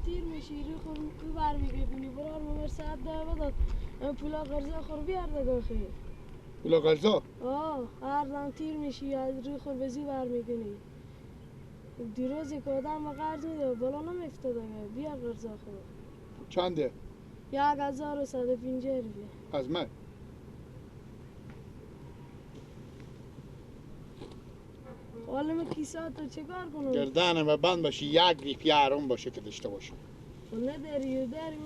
تیر میشی روی خور بر میگردونی برار ممر ساعت ده بداد پولا قرضه خور بیار دیگه خیر. پولا قرضه؟ آه هر دم تیر میشی از روی خور بزی بر میکنی. دیروز که آدم به قرض میده بالا نمیفته دیگه بیار قرضه خور. چنده؟ 1150 روپیه. از من؟ حالا من کیسه تو چه کار کنم؟ گردنم و بند باشی یک ریپیه آروم باشه که داشته باشم. تو نداری و داری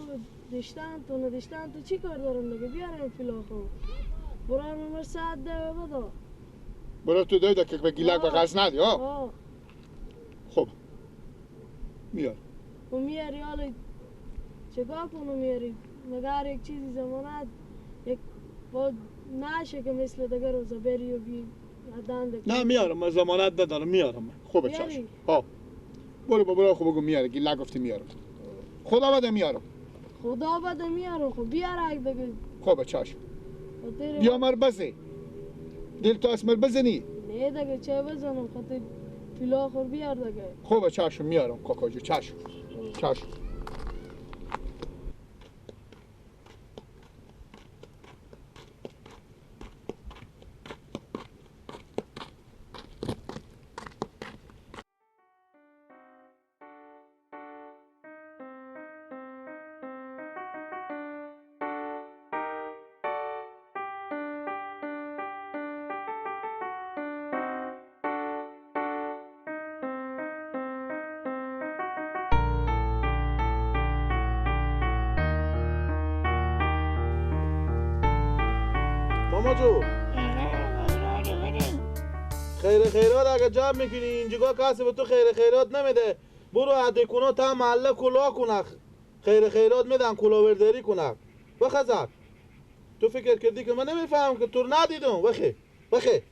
داشتن تو نداشتن تو چی کار دارم دیگه بیارم پولا خو. برو ممر ساعت ده بده. برو تو ده که به گیلک به قرض ندی ها. خب میار. و میاری حالا چیکار کنم میاری؟ مگر یک چیزی زمانت یک با نشه که مثل دیگه روزا بری و بی. نه میارم من ضمانت ندارم میارم. خوبه چشم. ها برو برو خب بگو میاره گیلک گفتی میارم. خدا بده میارم. خدا بده میارم خب بیار دیگه. خوبه چشم. بیا مر بزی. دل تو اسمر بزنی. نه دیگه چه بزنم خاطر پولا خور بیار دیگه. خوبه چشم میارم کاکا جو چشم. چشم. خیر خیرات اگه جمع میکنی اینجا کسی به تو خیر خیرات نمیده. برو عده کنا تا محله کلا کنه خیر خیرات میدن کلاورداری کنه. بخزر تو فکر کردی که من نمیفهمم که تو رو ندیدم. بخی بخی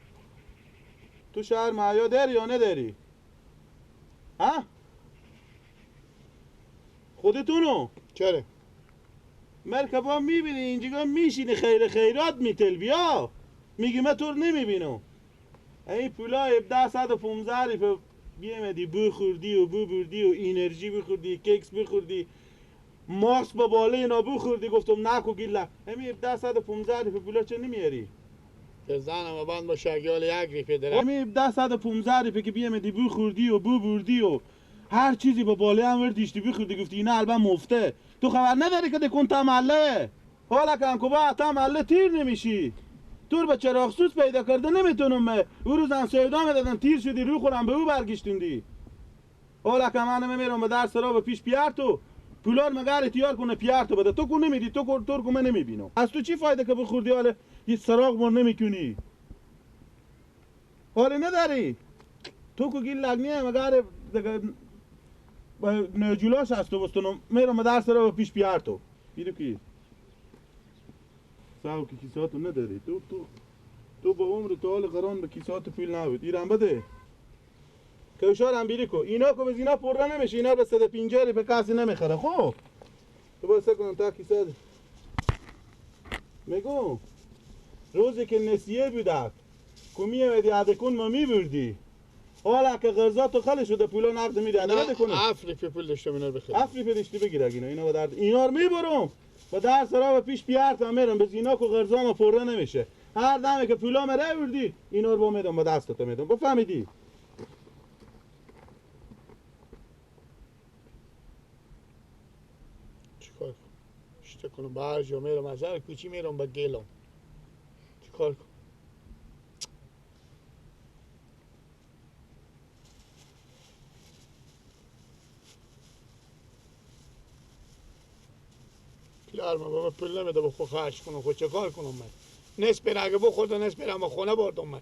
تو شهر معیا داری یا نداری؟ ها؟ خودتونو؟ چرا؟ مرکبا میبینی اینجا میشینی خیر خیرات میتلبی ها میگی من تو رو نمیبینم. این پولا 1715 ریپه بیامدی بخوردی و ببردی و انرژی بخوردی کیکس بخوردی ماکس با باله اینا بخوردی گفتم نکو گیله همین 1715 ریپه پولا چه نمیاری؟ که زنم بند باشه اگه یک ریپه داره. همین 1715 ریپه که بیامدی بخوردی و ببردی و هر چیزی با باله هم وردیشتی بخوردی گفتی اینا البته مفته. تو خبر نداری که دکون تمله حالا که انکو با تمله تیر نمیشی. تو به چراغ سوز پیدا کرده نمیتونم. او روز هم سودا میدادن تیر شدی رو خورم به او برگشتوندی. حالا که من میرم به درس را به پیش پیار تو پولار مگر تیار کنه پیار تو بده تو کو نمیدی تو کو تو کو من نمیبینم. از تو چی فایده که بخوردی حالا یه سراغ مر نمیکنی حالا نداری تو کو گیل لگنیه مگر نجولاش از تو بستونم میرم به درس را به پیش پیار تو بیرو کی ساو که کیساتو نداری تو تو تو با عمر تو حال قران به کیساتو پول نبود ایران بده کوشار هم بیری کو اینا کو به اینا پره نمیشه اینا به 150 ریپه کسی نمیخره. خب تو باید سه کنم تا کیسات میگم روزی که نسیه بودک کو میامدی عدکون ما میبردی حالا که قرضا تو خالی شده پولا نقد میده نه کنه 7 ریپه پول داشتم اینا رو بخرم 7 ریپه داشتی بگیر اینا با درد اینا رو میبرم با درس را به پیش پیارت هم میرم به اینا که قرضام پره نمیشه. هر دمه که پولا مره بردی اینا رو با میدم با دستت میدم بفهمیدی؟ چیکار کنم؟ چطور کنم؟ به هر جا میرم از هر کوچی میرم به گیلم چیکار کنم؟ پلار من بابا پول نمیده با خود خرج کنم خود چه کار کنم من؟ نصف اگه بخورد و نصف اما خونه بردم من.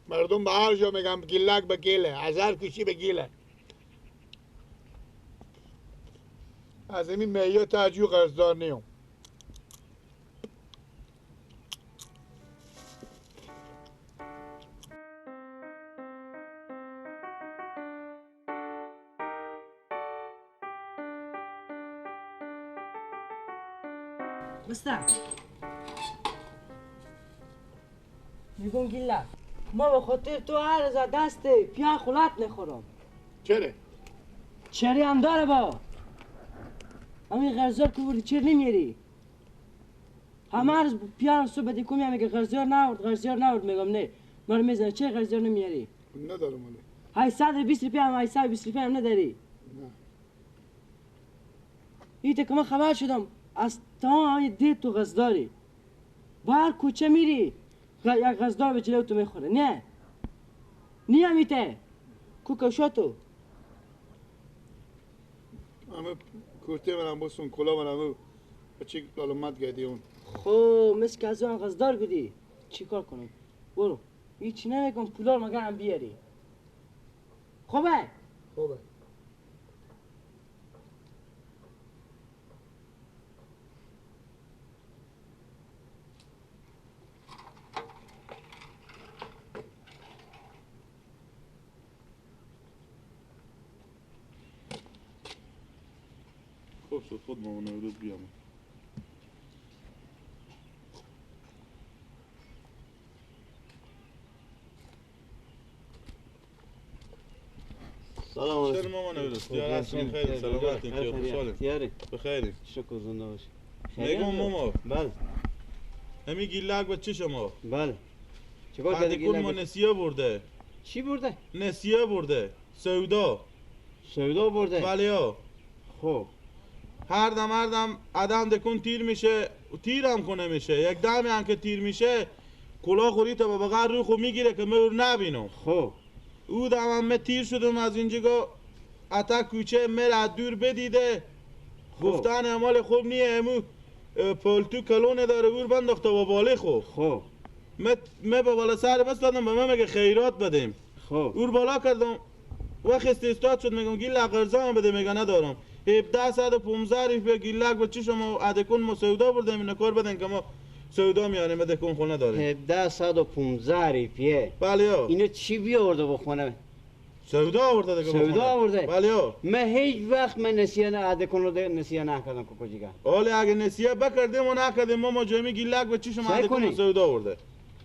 مردم به هر جا میگم گیلک به گیله از هر کوچی به گیله. از این میه تاجو قرضدار نیم. استا میگم گیلا ما به خاطر تو هر روز دست پیا خلات نخورم. چرا؟ چری هم داره با همین غرزار که بردی چرا نمیری؟ همه روز پیان صبح دیکو میام میگه غرزار نورد غرزار نورد، میگم نه ما رو میزنه چرا غرزار نمیاری؟ ندارم ولی 820 روپیه هم 820 روپیه هم نداری؟ نه. ایته که من خبر شدم از تمام دید تو غزداری با هر کوچه میری یک غزدار به جلو تو میخوره. نه نیم ایته کو کشاتو همه کرته منم بسون کلا منم بچه لالمت گردی اون. خب مثل که از اون غزدار بودی چی کار کنم؟ برو هیچی نمیکن پولار مگر هم بیاری. خوبه؟ خوبه. خوب شد خود مامان امروز بیام. سلام علیکم. چرا مامان امروز؟ هستین خیلی سلامتین که خوشحالیم. تیاری. بخیری. شکر زنده باشی. میگم ماما. بله. همین گیلک با چه شما؟ بله. چیکار کردی گیلک؟ ما نسیه برده. چی برده؟ نسیه برده. سودا. سودا برده؟ بله ها. خب. هر دم آدم دکون تیر میشه، تیرم کنه میشه. یک دمی هم که تیر میشه کلاه خوری تا به بغل روی خود میگیره که من رو نبینم. خب. او دم هم من تیر شدم از اینجا عطا کوچه مر از دور بدیده. گفتن امال خوب نیه امو پالتو کلونه داره اور بنداخته با باله خوب. خب. من به بالا سر بس دادم به من میگه خیرات بدیم. خب. اور بالا کردم وقت استاد شد میگم گیل قرضه هم بده میگه ندارم. 1715 روپیه گیلک به چی شما ادکون ما سودا بردیم اینا کار بدن که ما سودا میاریم ادکون خونه داریم. 1715 روپیه. بله ها. اینو چی بیاورده بخونه؟ سودا آورده دیگه. سودا آورده. بله ها. من هیچ وقت من نسیه نه ادکون رو نسیه نکردم کوکوجیگا. حالا اگه نسیه بکردیم و نکردیم ما جمعی گیلک به چی شما ادکون سودا آورده.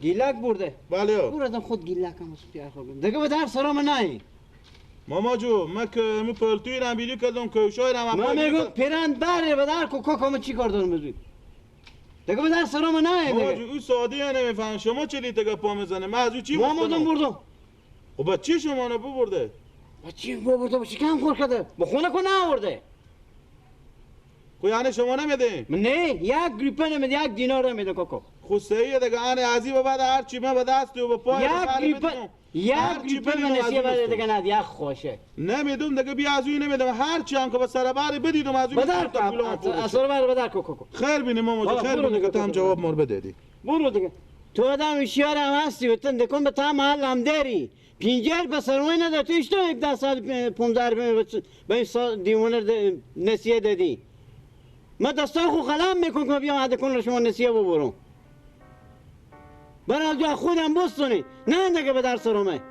گیلک برده. بله ها. بردم خود گیلک هم پیار خوردم. دیگه به در سرام نه. ماما جو من که می پلتوی رم بیری کردم کوشای رم. من میگم پیرند بره به در کوکو کامو چی کار دارم بزوی. دیگه به در سرام نه. ماما جو او ساده نمیفهم شما چه دیگه پا میزنه من از او چی ما مادم بردم. خب با چی شما نه ببرده؟ با چی ببرده؟ با چی کم خور کرده؟ با خونه کو نه آورده. خب یعنی شما نمیدین؟ نه یک روپیه نمیده یک دینار نمیده کوکو. خب صحیحه دیگه ان عزیز بعد هر چی من به دست و به پای یک روپیه یک روپیه من نسیه بده دیگه نه یک خوشه. نمیدونم دیگه بیا از اون نمیدم هر چی هم که به سر بر بدیدم از اون بدر از سر بر بدر کوکو. خیر بینیم ماما جان خیر بینیم که تو هم جواب ما رو بدیدی. برو دیگه تو آدم هوشیار هم هستی بتن دکن به تا محل هم داری پینجر به سرمایه نداری تو اشتو 1715 روپیه به این دیوانه نسیه دادی. من دستای خو قلم میکن که بیام عده کن شما نسیه ببرم. برای خودم بستونی نه دیگه به در سرمه.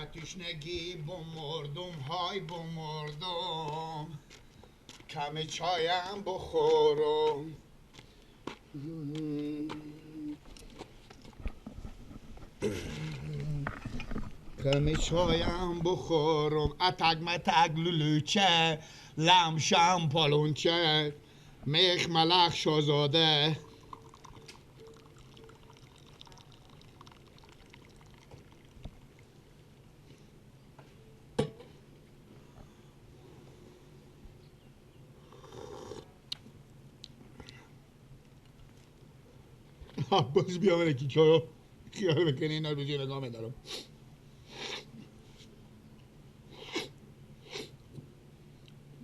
اتیشنگی بمردم های بمردم کم چایم بخورم. کم چایم بخورم اتک متک لولوچه لم شم پالونچه میخ ملخ شازاده. باز بیام یکی چایو خیال بکنی اینا رو زیر نگاه میدارم.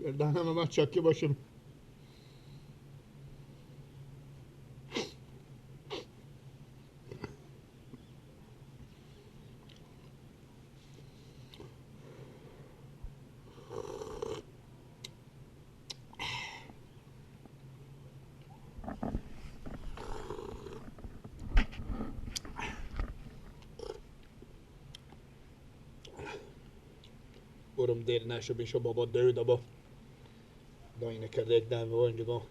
گردنم هم چکه باشم. برم دیر نشو بیشو بابا دو دابا. دا اینه کرده یک دم و اینجا.